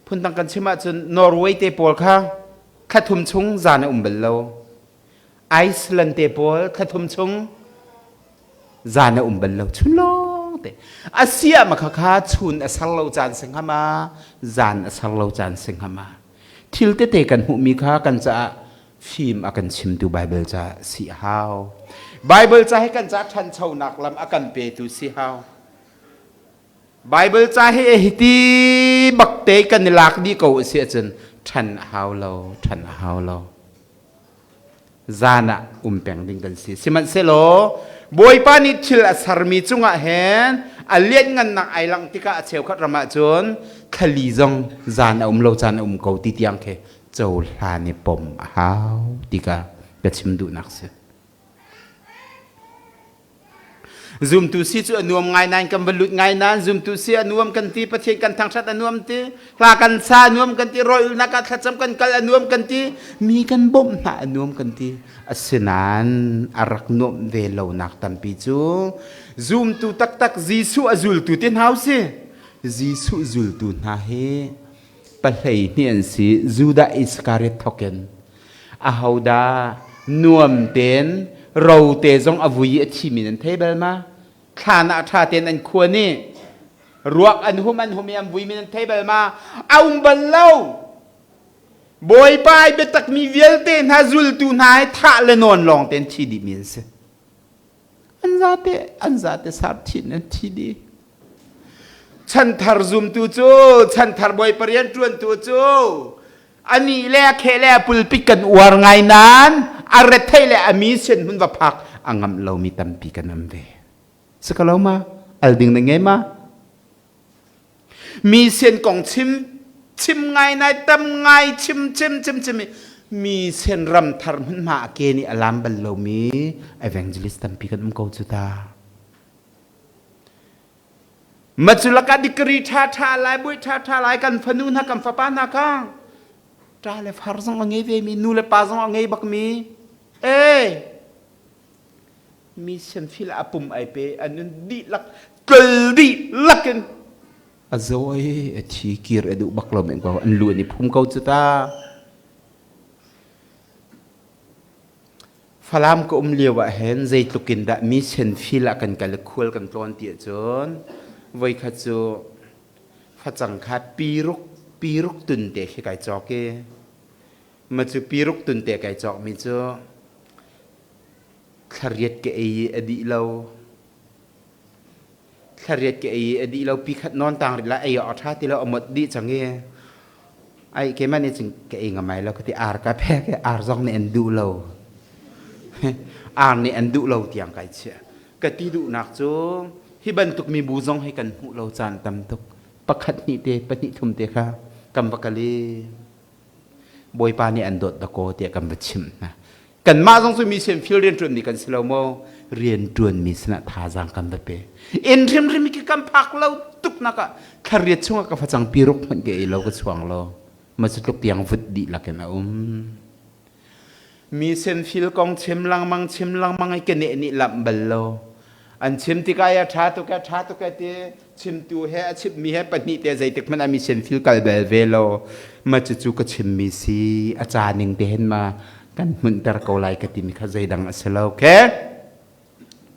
Phundang kan chim ahcun Norway te pawl kha thla thum chung zan a um bal lo. Iceland te pawl thla thum chung zan a um bal lo. Chun lawng te. Asia ma kha kha chun a ser lo caan si hnga ma, zan a ser lo caan si hnga ma. Thil tete kan hmuhmi kha kan caah fim a kan chimtu Bible ca si hau. Bible ca hi kan ca ṭhanchonak lam a kan petu si hau. Bible ca hi hiti bak te kan i lak dih ko a si ahcun ṭhan a hau lo, ṭhan a hau lo. Zan ah um peng ding kan si. Sihmanhsehlaw Bawipa nih thil a sermi cungah hin a lianngannak ai langh tikah a cheukhat ram ahcun thlali zong zan a um lo caan a um ko ti tiang khi cohlan i pom a hau ti ka ka chim duhnak si. Zumtu si cu a nuam ngai nain kan va lut ngai nain zumtu si a nuam kan ti, Pathian kan thangṭhat a nuam ti, hla kan sa a nuam kan ti, rawl-ulnak ah thlacam kan kal a nuam kan ti, mi kan bawmh hna a nuam kan ti. Asinain a rak nuamh ve lonak tampi cu zumtu taktak Jesuh a zultu te hna usih. Jesuh zultu hna hi pahlei hnih an si, Judah Iskariot thawkin. Ahodah nuam tein rote zong a vui i a thimi nan thei bal ma? Thlan ah ṭha tein an khuan i ruak an hum an hum i an vuimi nan thei bal ma? A um bal lo. Bawipa ai biatakmi vialte hna zultu hna hi thah le nawn lawng tein thi dihmi an si. An zate an zate sar thin an thi dih. Chanthar zumtu cu chanthar bawipa rian ṭuantu cu ani le a kheh le a pulpit kan uar ngai nain a rethei le a mi sin hun va phak a ngamh lomi tampi kan um ve. Si ko lo ma? Al ding na ngei ma? Mi sin kong chim chim ngai nai tam ngai chim chim chim chim mi sin ram thar hmunhma a ke nih a lam bal lomi evangelist tampi kan um ko cu ta. Maculaka degree ṭhaṭha lai bui ṭhaṭha lai kan fanu hna kan fapa hna kha ṭa le far zong a ngei ve mi nu le pa zong a ngei bak mi ee mi sian fil a pum ai pe an nun dihlak tlol dihlak in a zawi a thi kir a duh bak lo men ko an lu an i phum ko cu ta. Falam ka um lio ah hin zeitluk in dah mission field ah kan kal i khual kan tlawn ti ahcun voikhat cu facang kha piruk piruk tun te khi kai cawk i ma cu piruk tun te kai cawk mi cu thlariat ka ei i a dih lo thlariat ka ei i a dih lo pi khat nawn tang rih la ei awk a ṭha ti lo a mot dih cang i ai keimah nih cun ka ei ngamai lo ka ti ar ka phek i ar zong nih an duh lo ar nih an duh lo tiang kai chiah ka ti duhnak cu hi bantuk mibu zong hi kan hmuh lo caan tam tuk pakhat hnih te pahnih thum te kha kan va kal i Bawipa nih an dawt dakaw tiah kan va chimh hna. Kanmah zong cu mi sin fil rianṭuanmi kan si lo maw? Rianṭuanmi sinah thazaang kan va pe. Inn hrimhrim khi kan phak lo tuk nak ah thlariat chungah ka facang piruk hmanh ka ei lo ka chuang lo. Ma cu tluk tiang vut dih lakin a um. Mi sin fil kong chim lengmang chim lengmang i ka neh nih lamh bal lo. An chim tikah ya ṭha tuk e ṭha tuk e ti chimtu he a chimmi he pahnih te zeitik hmanh ah mi sin fil kal bel ve lo. Ma cucu ka chimmi si a ca ning te hin ma kan hmunhter ko lai ka timi kha zeidang a si lo ke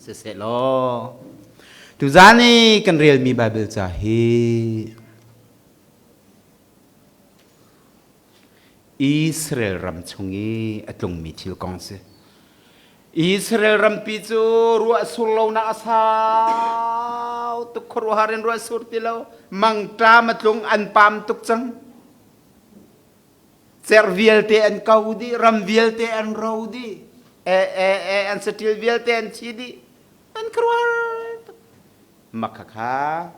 siseh law tuzan i kan relmi Bible ca hi Israel ram chung i a tlungmi thil kong si. Israel rampi cu ruah sur lonak a sau tuk khuaruahhar in ruah sur ti lo mangṭam a tlung an pam tuk cang cerh vialte an ko dih ram vialte an ro dih e e e an saṭil vialte an thi dih an khuaruahhar tuk makhakha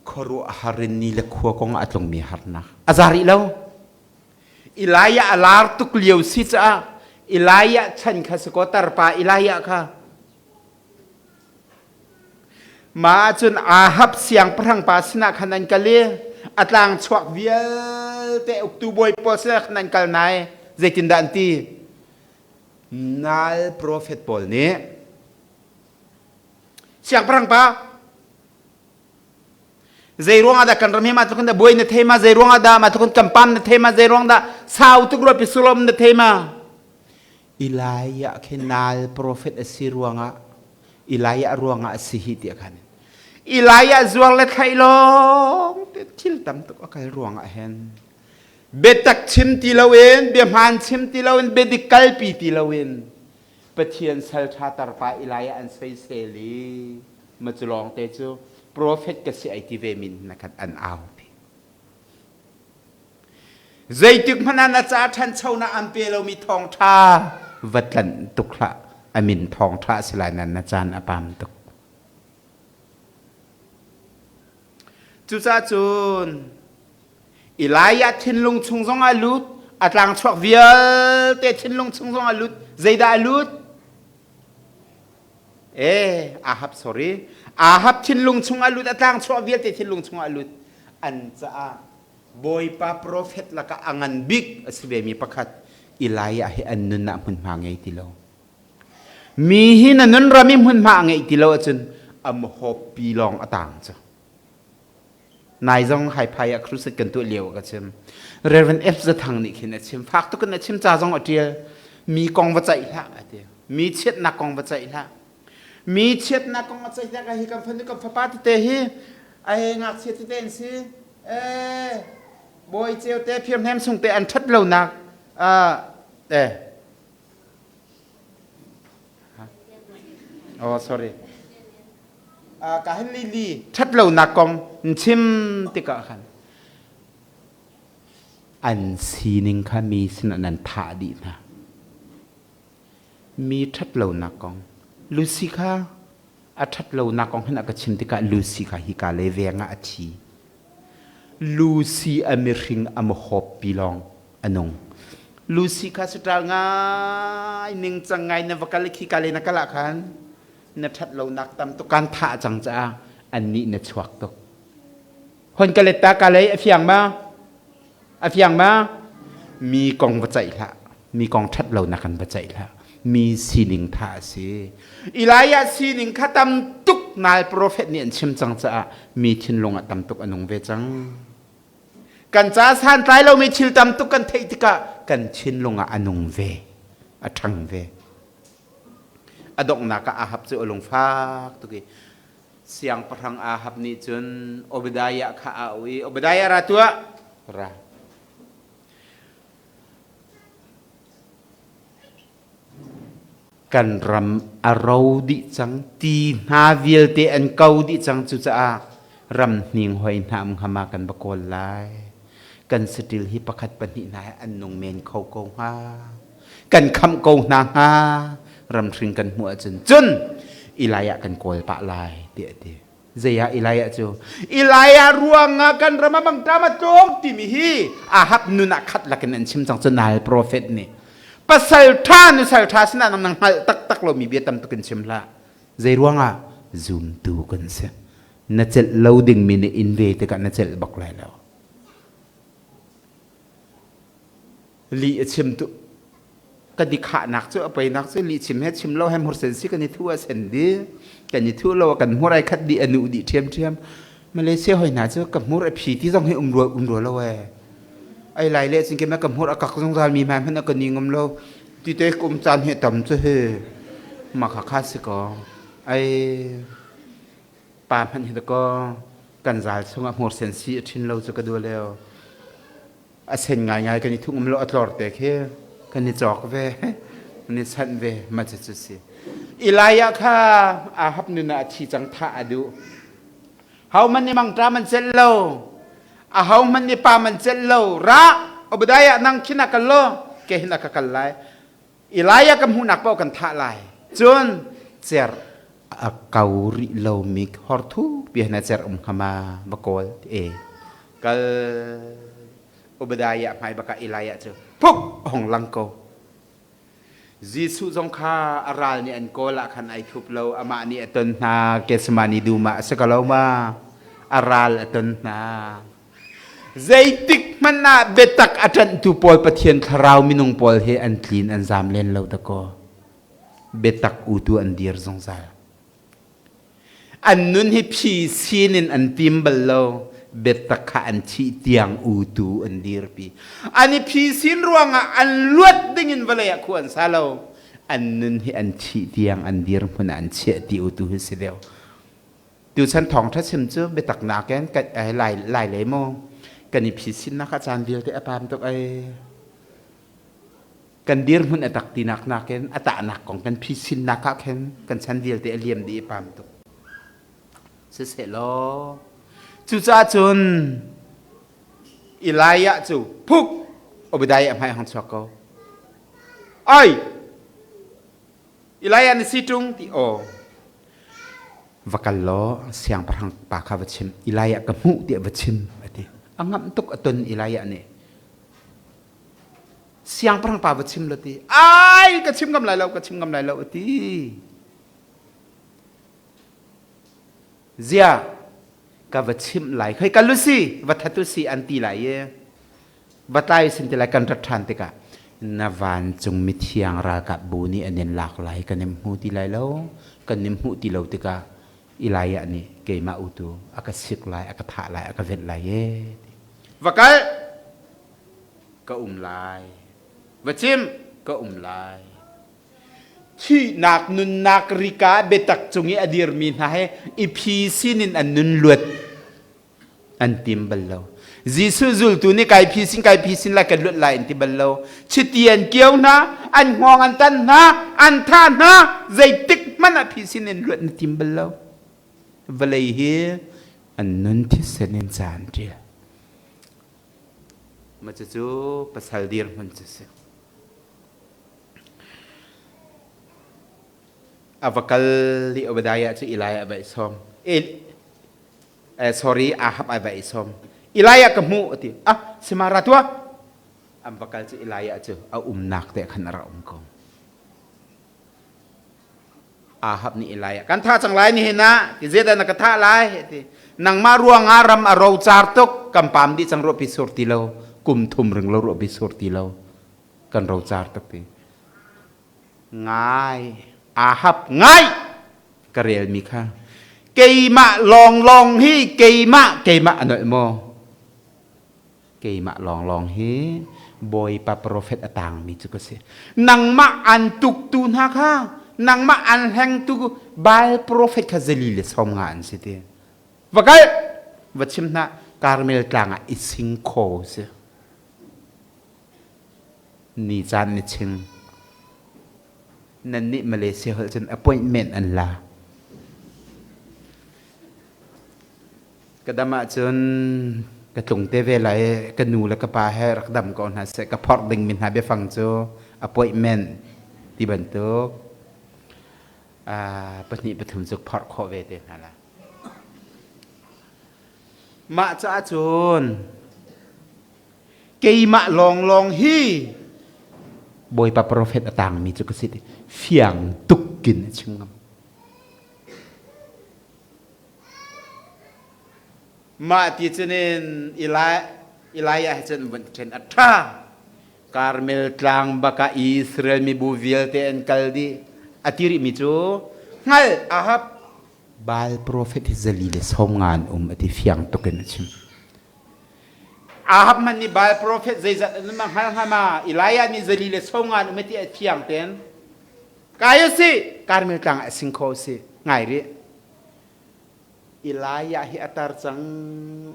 Khuaruahhar in ni le khua kong ah a tlungmi harnak a za rih lo. Elijah a lar tuk lio si caah Elijah chan kha si kaw tarpa Elijah kha mah ahcun Ahab siangpahrang pa sinah khan an kal i a tlang chuak vialte uktu bawi pawl sinah khan an kal nai zeitindah an ti nal profet pawl nih siangpahrang pa. Zei ruang ah dah kan ram hi mah tluk in dah buai na thei ma? Zei ruang ah dah mah tluk in kan pam na thei ma? Zei ruang dah sau tuk rua pisulom na thei ma? Elijah khi nal prophet a si ruangah Elijah ruangah a si hi tiah khan Elijah zuar le thlaih lawng te thil tam tuk a kal ruangah hin biatak chim ti loin bia hmaan chim ti loin biadik kalpi ti loin Pathian sal ṭha tarpa Elijah an soisel i ma cu lawng te cu prophet ka si ai ti ve min na khat an au pi. Zeitik hmanh ah na ca ṭhanchonak an pe lomi thawngṭha va tlanh tuk hlah. A min thawngṭha a si lai nain na caan a pam tuk. Cucaah cun Elijah thinlung chung zong ah lut, a tlangchuak vialte thinlung chung zong ah lut. Zeidah a lut? Eh, Ahab sorry. Ahab thinlung chung ah lut, a tlangchuak vialte thinlung chung ah lut. An caah Bawipa profet lakah a ngan bik a si vemi pakhat Elijah hi an nun ah hmunhma ngei ti lo. Mi hi na nun ram i hmunhma a ngeih ti lo ahcun a hawpi lawng a tang cu. Nai zong haiphai ah crusade kan tuah lio ka chim. Reverend F. Zathang nih khin a chim. Fak tuk in a chim ca zong a ṭial. Mi kong va ceih hlah a ti. Mi chiatnak kong va ceih hlah. Mi chiatnak kong a ceih hlah hi kan fanu kan fapa tete hi ai ngakchia tete an si. Eh bawi ceu te phir hnem sung te an ṭhat lonak eh Oh sorry. Ka hin lili ṭhat lonak kong chim tikah khan an sining kha mi sinah nan thah dih hna. Mi ṭhat lonak kong Lucy kha a ṭhat lonak kong hin a ka chim tikah Lucy kha hika le veng ah a thi. Lucy a mihring a mahawp pi lawng a nung. Lucy kha saṭal ngai ningcang ngai na va kal i khika le na kal ah khan na ṭhat lonak tam tuk kan thah cang caah annih na chuak tuk. Hon ka let ta ka lei a fiang ma? A fiang ma? Mi kong va ceih hlah. Mi kong ṭhat lonak kan va ceih hlah. Mi sining tha a si. Elijah sining kha tam tuk nal profet nih an chim cang caah mi thinlung ah tam tuk a nung ve cang. Kan ca santlai lomi thil tam tuk kan theih tikah kan thinlung ah a nung ve, a ṭhang ve. A donghnak ah Ahab cu a lungfak tuk i siangpahrang Ahab nih cun Obadiah kha a auh i Obadiah ra tuah ra Kan ram a ro dih cang, ti hna vialte an ko dih cang cucaah ram hning hoi hna um hnga ma kan va kawl lai. Kan saṭil hi pakhat pahnih hna hi an nung men kho ko hnga. Kan khamh ko hna hnga. Ramhring kan hmuh ahcun cun Elijah kan kawl pah lai tiah a ti. Zei ah Elijah cu Elijah ruangah kan ram a mangṭam a tlawng timi hi Ahab nun ah khat lakin an chim cang cu nal profet nih pasal ṭha nusal ṭha sinah nang nang hngalh taktak lomi bia tam tuk in chim hlah zei ruangah zumtu kan si na celh lo dingmi nih in ve tikah na celh bak lai lo Lih a chim tu kan i khahnak cu a poinak cu lih chim he chim lo he hmursen si kan i thu a sen di kan i thu lo kan hmur ai khat dih a nu dih ṭhiamṭhiam Malaysia hoi hna cu ka hmur a phi ti zong hi um rua um rua lo e ai lai le cun ke ka hmur a kak zungzal mi hmai hmanh a ka ni ngam lo ti te kum caan he tam cu he ma kha kha si ko ai pa hmanh hi ko kan zal chungah hmur sen si a ṭhin lo cu ka duh leo A sen ngaingai kan i thung um lo a tlor te khi kan i cawk ve kan i sanh ve ma cu cu si Elijah kha Ahab nun ah a thi cang thah a duh ho man nih mangṭam an celh lo a ho man nih pam an celh lo ra Obadiah nang khin a kal lo ke hin a ka kal lai Elijah ka hmuhnak paoh kan thah lai. Cun cer a kau rih lomi horthu pi na cer um hnga va kawl e kal Obadiah hmai baka Elijah cu phuk hong lang ko. Jesuh zong kha a ral nih an kawl ah khan ai thup lo amah nih a ton hna Gethsemane dum ah a si ko lo ma a ral a ton hna Zeitik hmanh ah biatak a ṭanhtu pawl Pathian thlarau minung pawl hi an tlin an zam len lo dakaw. Biatak utu an dir zungzal. An nun hi phi sin in an tim bal lo. Biatak kha an thih tiang utu an dirpi. An i phisin ruangah an luat dingin vawlei ah khua an sa lo. An nun hi an thih tiang an dirhmun ah an chiah ti utu hi si deuh. Tuchan thawngṭha chim cu biatak nakin lai lai le maw kan i phisinnak ah caan vialte a pam tuk ai. Kan dirhmun a tak tinak nakin a tahnak kong kan phisinnak ah khin kan chan vialte a liam dih i pam tuk. Siseh-law cucaah cun Elijah cu phuk Obadiah hmai hong chuak ko. Ai! Elijah na si ṭung ti aw. Va kal law siangpahrang pa kha va chim. Elijah ka hmuh tiah va chim a ti. A ngamh tuk a ton Elijah nih. Siangpahrang pa va chim lo ti. Ai ka chim ngam lai lo ka chim ngam lai lo a ti. Zia ka va chimh lai khoi kal usi va that usi an ti lai i va tlai sin ti lai kan rat ṭhan tikah na vancung mithiang ralkap bu nih an in lak lai kan in hmu ti lai lo kan in hmuh ti lo tikah Elijah nih keimah utu a ka sik lai a ka thah lai a ka velh lai e va kal ka um lai va chim ka um lai Thihnak nunnak rika biatak cung i a dirmi hna he i phi sinin an nun luat an tim bal lo. Jesuh zultu nih kai phi sin kai phi sin lai kan luat lai an ti bal lo. Chiti an kio hna, an hngawng an tan hna, an thah hna, zeitik hmanh ah phi sin in luat na tim bal lo. Vawlei hi an nun thisen in ca an ṭial. Mah cucu pasal dirhmun cu si. A va kal i Obadiah cu Elijah a va i sawm. Sorry, Ahab ai va i sawm. Elijah ka hmuh a ti. Ah, sima ra tuah. An va kal cu Elijah cu a umnak te khan a rak um ko. Ahab nih Elijah kan thah cang lai nihin ah ti zeidah na ka thah lai ti nangmah ruangah ram a rocar tuk kan pam dih cang ruahpi sur ti lo kum thum ring lo ruahpi sur ti lo kan rocar tuk ti ngai Ahab ngai ka rel mi kha keimah lawnglawng hi keimah keimah a nolh maw keimah lawnglawng hi Bawipa profet a tangmi cu ka si. Nangmah an tuktu hna kha, nangmah an hlengtu Baal profet kha zali le 50 an si ti. Va kal, va chim hna, Karmel tlang ah i sing kho si. Ni caan ni ching. Nan nih Malaysia holh cun appointment an la. Ka dam ahcun ka tlung te ve lai i ka nu le ka pa he rak dam ko hna seh. Ka phorh dingmi hna biafang cu appointment ti bantuk pahnih pathum cu phorh khawh ve te hna la. Mah caah cun keimah lawnglawng hi Bawipa profet a tangmi cu ka si ti fiang tuk in a chim ngam. Mah ti cun in Elijah he cun vun ṭhen a ṭha. Karmel tlang bakah Israel mibu vialte an kal dih. A ti rihmi cu hngal Ahab Baal profet hi zali le 50 an um a ti fiang tuk in a chim. Ahab hmanh nih Baal profet zeizat an um a hngal hnga ma? Elijah nih zali le 50 an um a ti a fiang tein. Kai a si, Karmel tlang ah a sing kho a si. Ngai rih. Elijah hi a tar cang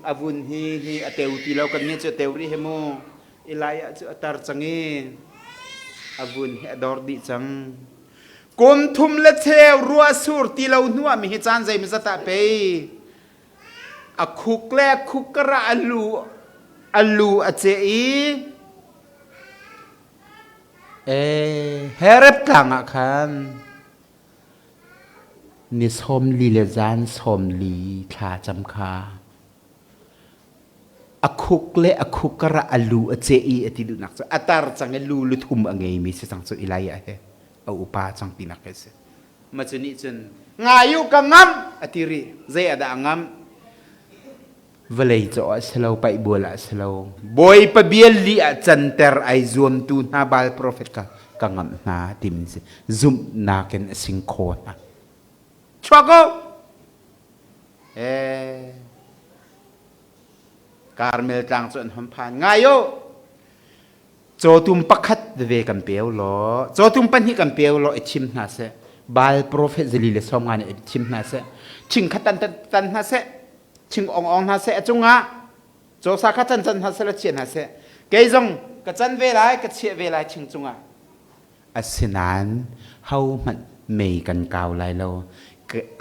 a vun hi hi a teu ti lo kan nih cu a teu rih he mu Elijah cu a tar cang i a vun hi a dor dih cang kum thum le cheu ruah sur ti lo hnu ah mi hi caan zei zat ah pei a khuk le khuk kara a lu a lu a ce i e Hereb tlang ah khan Ni 40 le zan 40 thla cam kha a khuk le a khuk karah a lu a ceh i a ti duhnak cu a tar cang i lu luthum a ngeimi si cang cu Elijah he a upa cang tinak he si. Ma cu nih cun ngai u ka ngamh a ti rih zei ah dah a ngamh vawlei caw ah si lo paih bual ah si lo Bawipa bial li ah canter ai zuamtu hna Baal profet kha ka ngamh hna timi si zumhnak in a sing kho hna chuak ko eh. Karmel tlang cu an hon phan. Ngai u! Cawtum pakhat veve kan peu law, cawtum pahnih kan peu law i thim hna seh. Baal profet zali le 50 nih i thim hna seh. Thing kha tan tan hna seh. Thing ong ong hna seh a cungah. Cawsa kha can can hna seh la chia hna seh. Kei zong ka can ve lai, ka chiah ve lai thing cungah. Asinain hohmanh mei kan kau lai lo.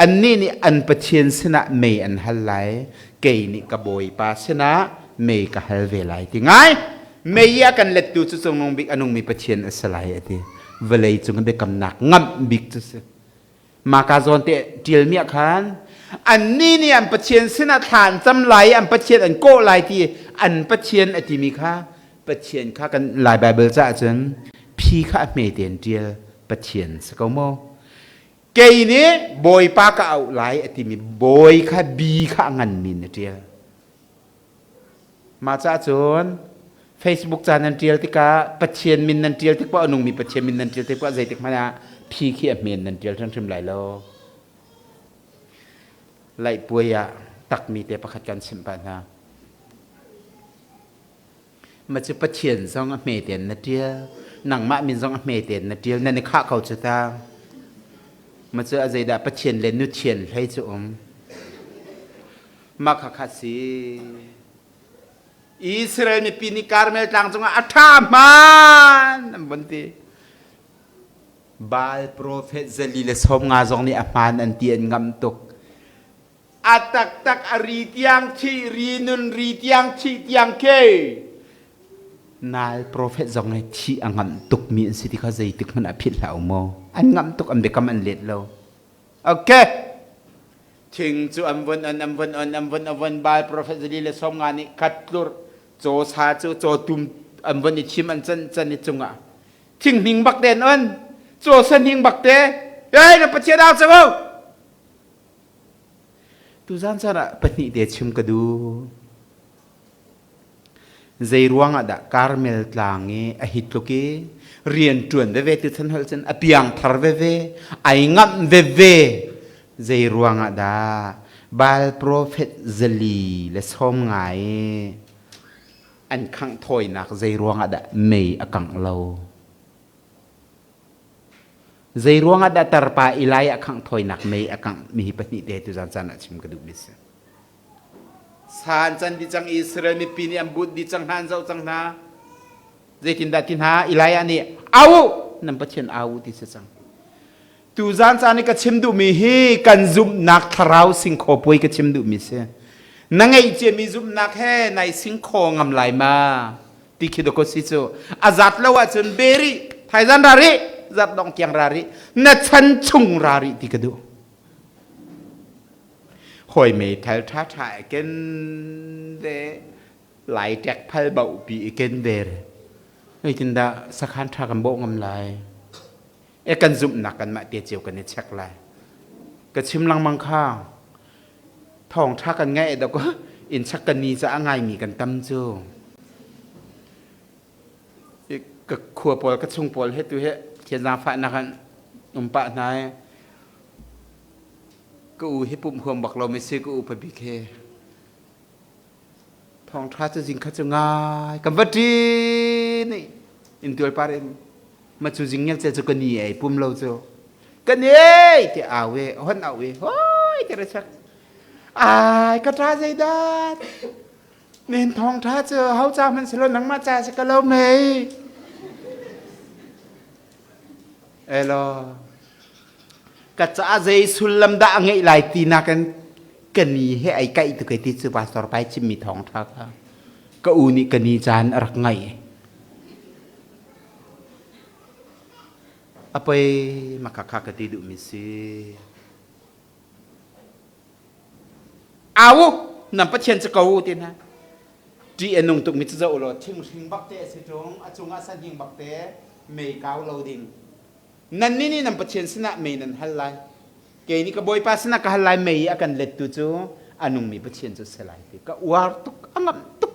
Annih nih an Pathian sinah mei an hal lai, kei nih ka Bawipa sinah mei ka hal ve lai ti ngai. Mei i a kan lettu cu cungnung bik a nungmi Pathian a si lai a ti. Vawlei cung biakamnak ngamh bik cu si. Maka zawn te ṭialmi ah khan annih nih an Pathian sinah thla an cam lai i an Pathian an kawh lai ti an Pathian a timi kha Pathian kha kan Lai Baibal caah cun phi kha a hme tein ṭial Pathian si ko maw? Kei nih Bawipa ka auh lai a timi bawi kha bi kha a nganmi in a ṭial. Mah caah cun Facebook ca nan ṭial tikah Pathian min nan ṭial tik poah a nungmi Pathian min nan ṭial tik poah zeitik hmanh ah phi khi a hmen nan ṭial hrimhrim lai lo. Laihpuai ah takmi te pakhat kan chimh pah hna. Ma cu Pathian zong a hme tein na ṭial, nangmah min zong a hme tein na ṭial, nan i khah ko cu ta. Ma cu a zeidah Pathian le nu thian hlei cu um. Mah kha kha si. Israel mipi nih Karmel tlang cungah a ṭha hmaan an vun ti. Baal profet 150 zong nih a hmaan an ti an ngamh tuk. A taktak a ri tiang thi ri nun ri tiang thi tiang ke nal profet zong he thi a ngamh tukmi an si ti kha zeitik hmanh ah philh hlah u maw an ngamh tuk an biakam an let lo. Okay, thing cu an vun on an vun on an vun a vun Baal profet 150 nih khat tlur caw sa cu caw tum an vun i thim an can can i cungah thing hning bak te an on caw sa hning bak te ei na Pathian au cang u. Tuzan caan ah pahnih te chim ka duh. Zei ruang ah dah Karmel tlang i a hi tluk i rian ṭuan veve tu chan holh cun a piang thar veve, ai ngamh veve. Zei ruang ah dah Baal profet 150 i an khangh thawinak zei ruang ah dah mei a kangh lo? Zeiruang ah dah tarpa Eli a khangh thawinak mei a kangh mi hi pahnih te tuzan caan ah chim ka duhmi si. Sa an can dih cang Israel mipi nih an but dih cang hna an zoh cang hna. Zeitindah ti hna Elijah nih au nan Pathian au ti si cang. Tuzan caan i ka chim duhmi hi kan zumhnak thlarau singkhaw puai ka chim duhmi si. Na ngeih ciami zumhnak he nai singkhaw ngam lai ma? Ti khi dawkaw si cu a zat lo ahcun beri thaizan ra rih zat dong tiang ra rih na chan chung ra rih ti ka duh. Hawi meithal ṭha ṭha i ken ve lai ṭek phal bauh pi i ken ve re. Zeitindah sakhan ṭha kan bawh ngam lai? E kan zumhnak kanmah te cio kan i check lai. Ka chim lengmang kha thawng ṭha kan ngaih dok in chak kan ni caah ngaimi kan tam cu. Ka khua pawl ka chung pawl he tu he thian zaangfahnak an um pah hna i ka u hi pumh huam bak lo mi si ka u pabik he thawngṭha cu zing kha cu ngai kan va ṭin i in tual par in ma cu zing ngel cel cu ka ni ei pum lo cu ka ni ei ti au e hon au e hoi ti ra chak ai ka ṭa zeidah nen thawngṭha cu hau ca hmanh silo nangmah ca si ka lo mei elo ka ca zei sullam dah a ngeih lai ti nakin ka ni he ai kaih tu kai ti cu pastor pai chimmi thawngṭha kha ka u nih ka ni caan a rak ngaih. A poi makha ka ti duhmi si. Au nan Pathian cu ko u ti hna. Ṭih a nung tukmi cu zoh law thing hring bak te a si ṭung, a cungah sahning bak te mei kau lo ding. Nannih nih nan Pathian sinah mei nan hal lai. Kei nih ka Bawipa sinah ka hal lai mei i a kan lettu cu a nungmi Pathian cu si lai ti ka uar tuk a ngamh tuk.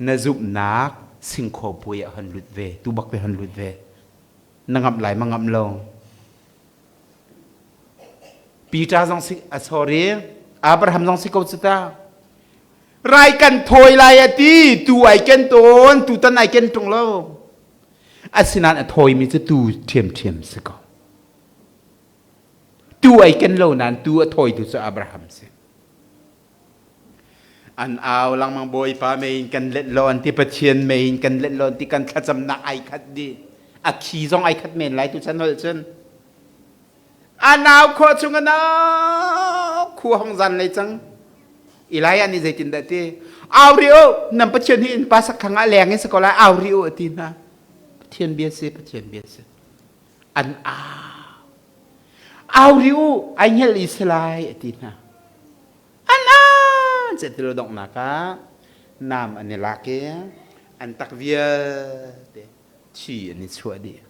Na zumhnak singkhaw puai ah hon lut ve, tu bak te hon lut ve. Na ngamh lai ma ngamh lo. Peter zong si, sorry, Abraham zong si ko cu ta. Rai kan thawi lai a ti, tu ai ken tawn, tutan ai ken ṭung lo. Asinain a thawimi cu tu ṭhiamṭhiam si ko. Tu ai ken lo nain tu a thawitu cu Abraham si. An au lengmang Bawipa mei in kan let lo an ti Pathian mei in kan let lo an ti kan thlacamnak ai khat dih. A khi zong ai khat men lai tu chan holh cun. A nau khawh chung a nau khua hong zan lei cang. Elijah nih zeitindah ti? Au ri u, nan Pathian hi innpa sakhang ah leng in si ko lai, au ri u a ti hna. Pathian bia si, Pathian bia si. An au. Au ri u, ai hngelh i si lai a ti hna. An au, cetilo donghnak ah nam an i lak i an tak vialte thi an i chuah dih.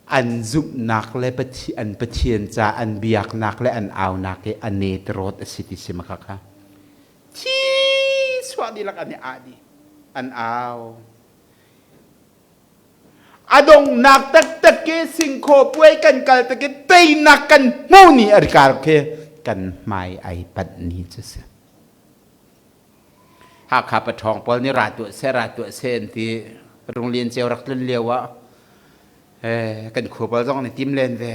An zumhnak le an Pathian ca an biaknak le an aunak i a netrawt a si ti si ma kha thi chuah dihlak an i ah dih an au. A donghnak taktak ke singkhaw puai kan kal tak i teinak kan hmu ni a rikar khi kan hmai ai panh ni cu si. Hakha paṭhawng pawl nih ra tuah seh ra tuah seh an ti. Runglian ceu rak tlun lio ah kan khua pawl zong nih tim len ve.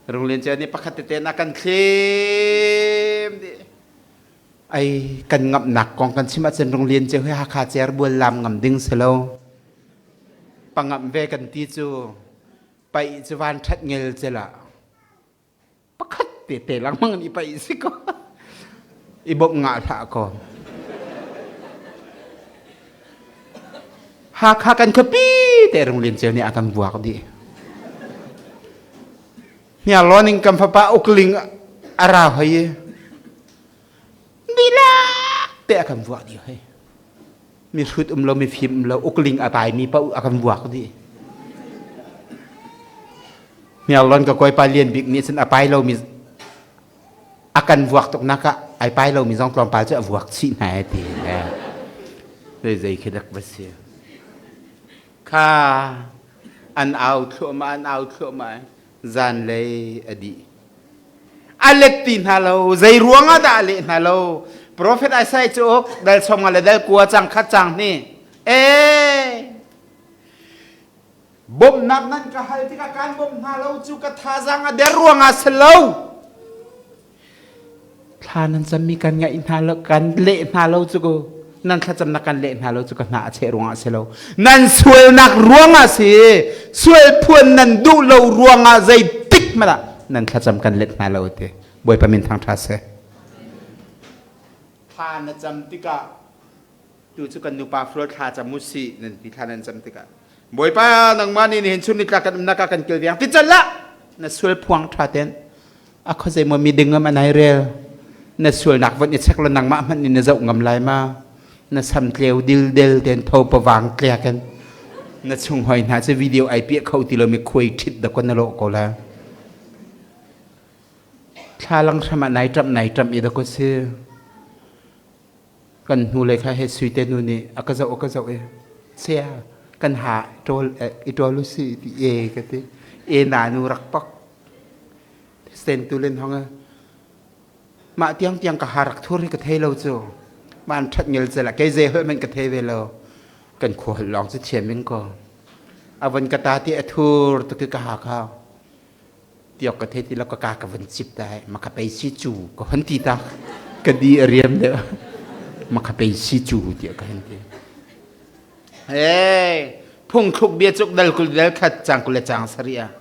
Runglian ceu nih pakhat tete na kan thlim dih. Ai kan ngamhnak kong kan chim ahcun Runglian ceu hi Hakha cer bual lam ngam ding si lo. Pangamh ve kan ti cu paih cu van ṭhat ngel cel ah pakhat te te lengmang nih pei si ko i bawmh ngah hlah ko. Hakha kan khuapi te Runglian Ceu nih a kan vuak dih. Hniarlawn in kan fapa ukling a ra hoi i dihlak te a kan vuak dih hoi. Mi hrut um lo, mi fim um lo, ukling a paimi paoh a kan vuak dih. Hniarlawn ka kawipa Lian Bik nih cun a pai lomi a kan vuak tuknak ah ai pai lomi zong tlawmpal cu a vuak chih hna ai ti. Zei zei khi dak va si. Kha an au thluahmah an au thluahmah zanlei a dih. A let ti hna lo zei ruang ah dah a leh hna lo. Prophet Isaiah cu dal som nga le dal kua cang khat cang hni. Ee Bawmhnak nan ka hal tikah kaan bawmh hna lo cu ka thazaang a der ruangah si lo. Thla nan cammi kan ngaih hna lo, kan leh hna lo cu ko. Nan thlacamnak kan leh hna lo cu ka hna a cheh ruangah si lo. Nan sualnak ruangah si. Sual phuan nan duh lo ruangah zeitik hmanh ah nan thlacam kan let hna lo ti. Bawipa min thangṭha seh. Thla na cam tikah Tu cu kan nupa fual thla cam u sih nan ti thla nan cam tikah Bawipa nangmah nih nihin chun nitlak kan umnak ah kan kilveng ti cal lah na sual phuang tha ten a khuazei maw mi ding am anai rel na sualnak von i chek lo nangmah hmanh nih na zoh ngam lai ma na sam tleu dil del ten tho pawang tliak in na chung hoi hna cu video ai piah kho ti lo mi khuai ṭhit da kon na lawh ko la thlalang hram ah nai ṭamh nai ṭamh i da ko si Kan hnulei kha he Suite nu nih a ka zoh a ka zoh i saya kan ha ṭawl i ṭawl u si ti e ka ti. E na nu rak pak. Sten tu len hong mah tiang tiang ka ha rak thur hi ka thei lo cu. Man ṭhat ngel cela kei zei holh man ka thei ve lo. Kan khua holh lawng cu thiam in ko. A von ka ta ti a thur tu ka ha kha. Tiok ka thei ti lo ka ka ka van cip ta ma ka pei si cu ka hon ti ta ka di a riam deuh ma ka pei si cu tiah ka hon ti. Hey phungthluk bia cuk dal kul dal khat cang kul le cang sari ah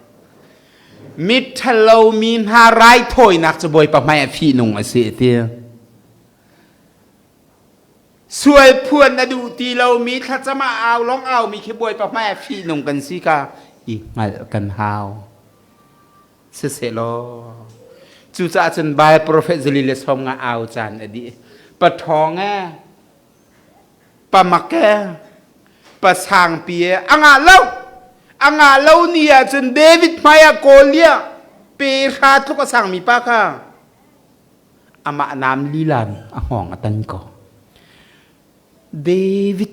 miṭhalo mi hna raithawinak cu Bawipa hmai ah fihnung a si ti. Sual phuan na duh ti lomi thlacam ah au lawng aumi khi Bawipa hmai ah fihnung kan si ka i hngalh kan hau. Siselaw cucaah cun Baal profet zali le sawm nga au caan a dih. Paṭhawng e, pamak e, pasangpi e, a ngah lo. A ngah lo ni ah cun David hmai ah Goliath pe hra tluk a sangmi pa kha Amah naam lila nih a hngawng a tan ko. David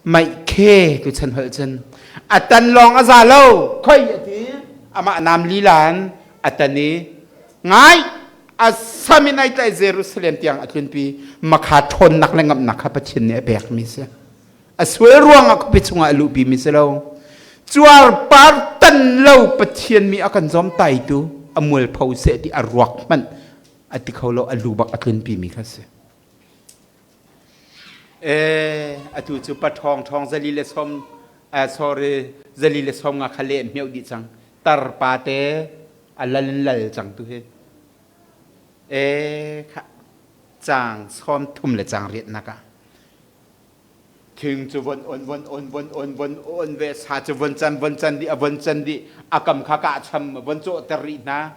maih khe tu chan holh cun a tan lawng a za lo khoi a ti amah naam lila in a tan i ngai. A sam in ai tlaih Jerusalem tiang a tlunpi. Makha ṭhawnnak le ngamhnak kha Pathian nih a pekmi si. A sual ruangah khuapi chungah a luhpi mi si lo. Cuarpar tan lo Pathian mi a kan zawmtaitu a mualpho seh ti a ruak hmanh a ti kho lo, a lu bak a tlunpi mi kha si. E, atu cu paṭhawng ṭhawng 110, sorry, 110 kha le hmeuh dih cang. Tar pa te a lal in lal cang tu hi. E, kha caang 30 le caang riatnak ah thing cu von on von on von on von on ve, sa cu von can von can dih, a von can dih, a kam kha kah cham von cawhter rih hna.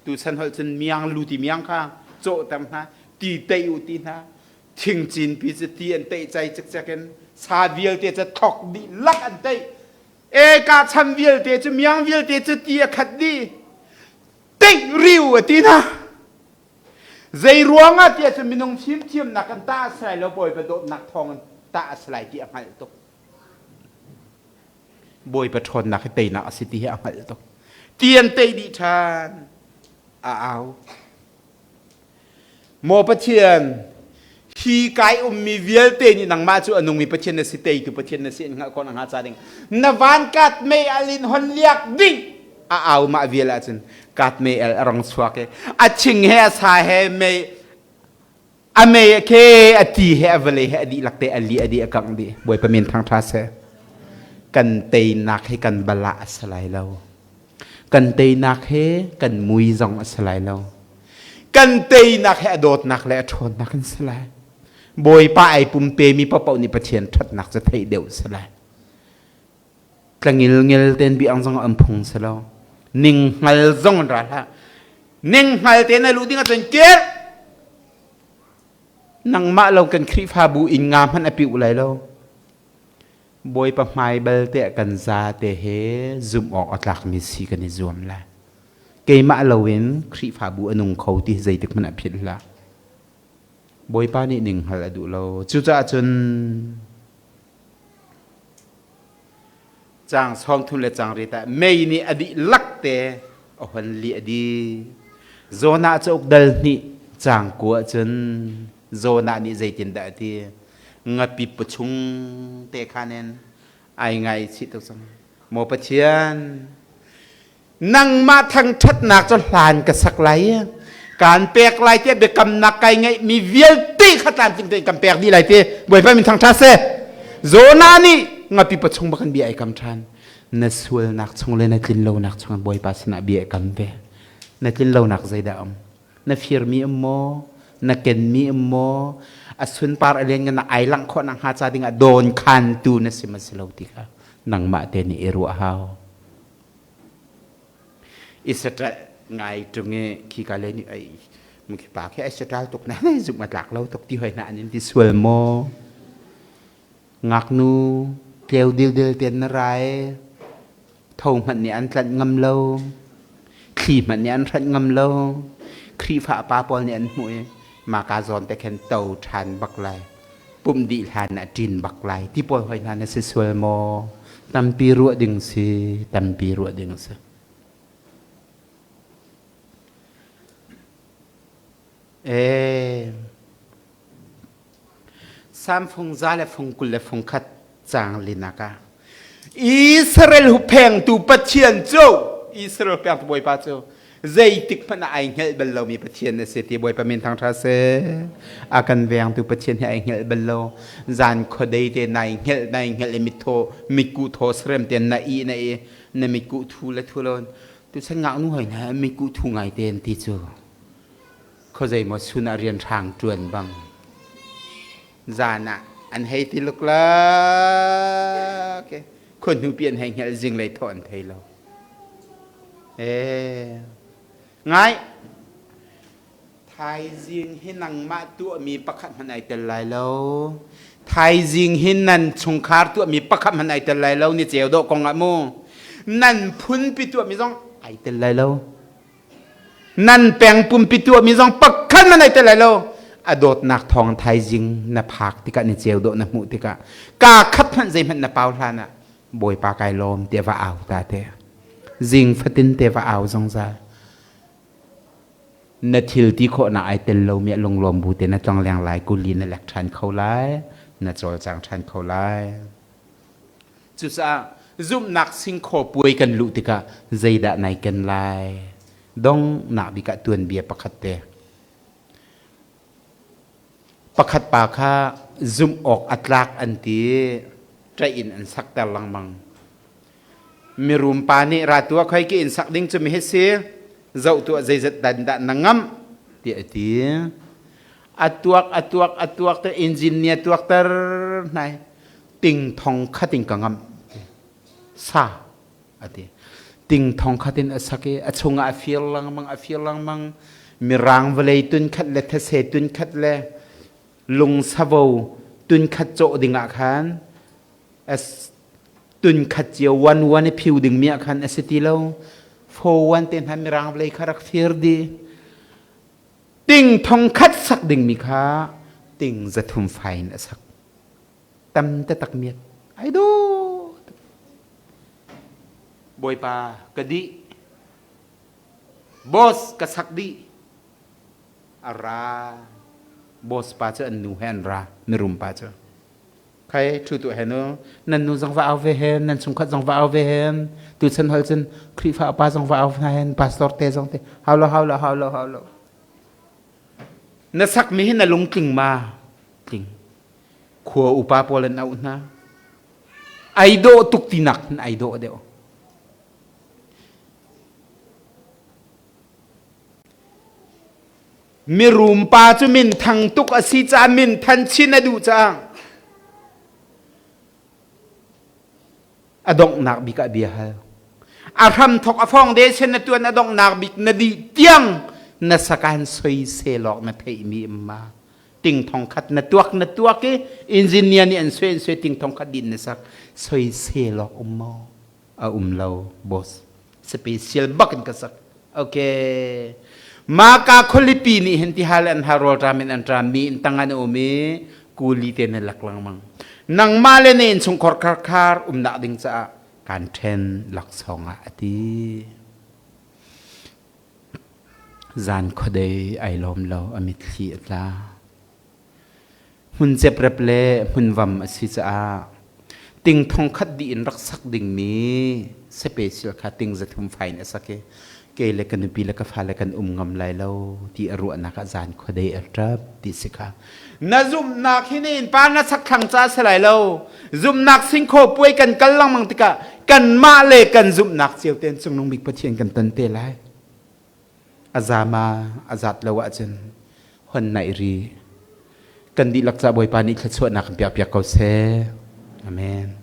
Tu chan holh cun miang lu ti miang kha cawhter hna, ti teih u ti hna. Thing cin pi cu ti an teih cai cikcek in sa vialte cu thok dih lak an teih. E, kah cham vialte cu, miang vialte cu ti a khat dih, teih riu a ti hna. Zei ruangah tiah cun minung fimthiamnak kan tah a si lai lo, Bawipa dawtnak thawng in tah a si lai ti a hngalh tuk. Bawipa ṭhawnnak hi teinak a si ti hi a hngalh tuk. Ti an tei dih ṭhan. A au. Maw Pathian, hi kai ummi vialte nih nangmah cu a nungmi Pathian na si, teitu Pathian na si in hngalh khawh nakhnga ca ding na van kat mei al in hon liak ding a au. Mah vial ahcun kat mei al a rong chuak i a thing he a sa he mei a mei ke a ti he a vawlei he a dihlak te a li a dih, a kangh dih. Bawipa min thangṭha seh. Kan teinak hi kan bala a si lai lo, kan teinak he kan mui zong a si lai lo, kan teinak he a dawtnak le a ṭhawnnak an si lai. Bawipa ai pumpe mi paohpaoh nih Pathian ṭhatnak cu theih deuh si lai. Tlangil ngel ten bi ang zong an phung si lo, ning hngal zong an ra hlah. Ning hngal te na lu ding ahcun kir nangmah lo kan Khrihfabu inn nga hmanh a piu lai lo. Bawipa hmai balte kan za te he zumh awk a tlakmi si kan i zuam lai. Keimah loin Khrihfabu a nung kho ti zeitik hmanh ah philh hlah. Bawipa nih ning hngal a duh lo. Cucaah cun caang 30 le caang riat ah mei nih a dih lak te a hon li a di. Jonah cauk dal hnih caang 9 cun Jonah nih zeitindah a ti? Ngapi pachung te khan in ai ngai chih tuk cang. Maw Pathian, nangmah thangṭhatnak cu hlan ka sak lai, kaan pek lai tiah biakamnak kai ngeihmi vialte kha tlamtling tein kan pek dih lai ti. Bawipa min thangṭhat seh. Jonah nih ngapi pachung bak in bia ai kam ṭhan. Na sualnak chung le na tlinlonak chung Bawipa sinah bia i kam ve. Na tlinlonak zeidah um? Na firmi um maw? Na kenmi um maw? A sunpar a lian na ai langh khawh nakhnga ca dingah dawn khantu na si ma si lo ti kha nangmah te nih i ruah hau. Israel ngai ṭung i khi ka le nih ai khi pa khi ai saṭal tuk na zumh a tlak lo tuk ti hoi hna an in ti sual maw? Ngaknu tleu dildil ten na rai, tho hmanh nih an tlanh ngam lo, thli hmanh nih an hranh ngam lo. Khrihfa pa pawl nih an hmuh i maka zawn te khin to ṭhan bak lai, pumh dih hlan ah ṭin bak lai ti pawl hoi hna na si sual maw? Tampi ruah ding si, tampi ruah ding si. Ee, Salm fung za le fung 20 le fung khat caang linak ah Israel hupphengtu Pathian cu, Israel hupphengtu Bawipa cu zeitik hmanh ah ai hngelh bal lomi Pathian a si ti. Bawipa min thangṭha seh. A kan vengtu Pathian hi ai hngelh bal lo. Zan khuadei te nai hngelh nai hngelh i mithaw mitkuh thaw sarem te na i na i na mitkuh thu le thu lo tu chan ngaknu hoi hna mitkuh thu ngai te an ti cu khuazei maw sun ah rian hrang ṭuan bang zan ah an hei ti luklak khua hnupi an hei hngelh, zinglei thawh an thei lo. Ee, ngai thaizing hi nangmah tuahmi pakhat hmanh ai tel lai lo. Thaizing hi nan chungkhar tuahmi pakhat hmanh ai tel lai lo. Ni ceu dawh kong ah mu nan phunpi tuahmi zong ai tel lai lo, nan peng pumpi tuahmi zong pakhat hmanh ai tel lai lo. A dawtnak thawng thaizing na phak tikah, ni ceu dawh na hmuh tikah, kaa khat hmanh zeihmanh na pau hlan ah Bawipa kai lawm tiah va au ta te. Zing fatin te va au zungzal. Na thil ti khawhnak ai tel lomi ah lunglawm bu te na tlongleng lai, kuli na lek ṭhan kho lai, na cawlcang ṭhan kho lai. Cucaah zumhnak singkhaw puai kan luh tikah zeidah nai ken lai? Donghnak bik ah tuanbia pakhat te. Pakhat pa kha zumh awk a tlak an ti ṭaih in an sakter lengmang. Mirum pa nih ra tuah khoi ki inn sak ding cu mi hi si zoh tuah zeizat dan dah na ngamh tiah a ti. A tuak a tuak a tuak te engineer tuakter hnai ting thong khat in ka ngamh sa a ti. Ting thong khat in a sak i a chungah a fir lengmang a fir lengmang mirang vawlei tun khat le these tun khat le lungsavo tun khat cawh dingah khan tun khat cio wan wan i phiu dingmi ah khan a si ti lo fo wan te hna mirang vawlei kha rak fir di ting thong khat sak dingmi kha ting 300 fai in a sak tam te tak miat ai do Bawipa ka dih boss ka sak dih a ra boss pa cu an nu he an ra mirum pa cu Khai thu tu he nu nan nu zong va au ve hen nan chungkhat zong va au ve hen tu chan hol cun Khrihfa pa zong va au hna hen pastor te zong te hau lo hau lo hau lo hau lo na sak mi hi na lungtling ma tling khua upa pawl an auh hna ai dawh tuk tinak hin ai dawh deuh Mirum pa cu minthang tuk a si caah minthan chin a duh caah a donghnak bik ah bia hal. A hramthok a fong de sen na tuan a donghnak bik na dih tiang na sakan soisel awk na theihmi ma ting thong khat na tuak na tuak i engineer nih an sui an sui ting thong khat din na sak soisel awk um maw a um lo boss special bak in ka sak okay maka khualipi nih hin ti hal an hal rawl ṭam in an ṭam mi in tang an um i kuli te na lak lengmang nangmah le na innchungkhar khar khar umnak ding caah kan ṭhen laksawng ah a ti zan khuadei ai lawm lo a mitthli a tla Hmun ceprep le hmunvam a si caah ting thong khat dih in rak sak dingmi special kha ting 300 fai in a sak i kei le ka nupi le ka fale kan um ngam lai lo ti a ruahnak ah zan khuadei a ṭap ti si kha. Na zumhnak hi na innpa na sak thlang ca si lai lo. Zumhnak singkhaw puai kan kal lengmang tikah kanmah le kan zumhnak cio tein Cungnung Bik Pathian kan ton te lai. A zama a zat lo ahcun hon naih rih. Kan dihlak ca Bawipa nih thluachuahnak kan piak piak ko seh. Amen.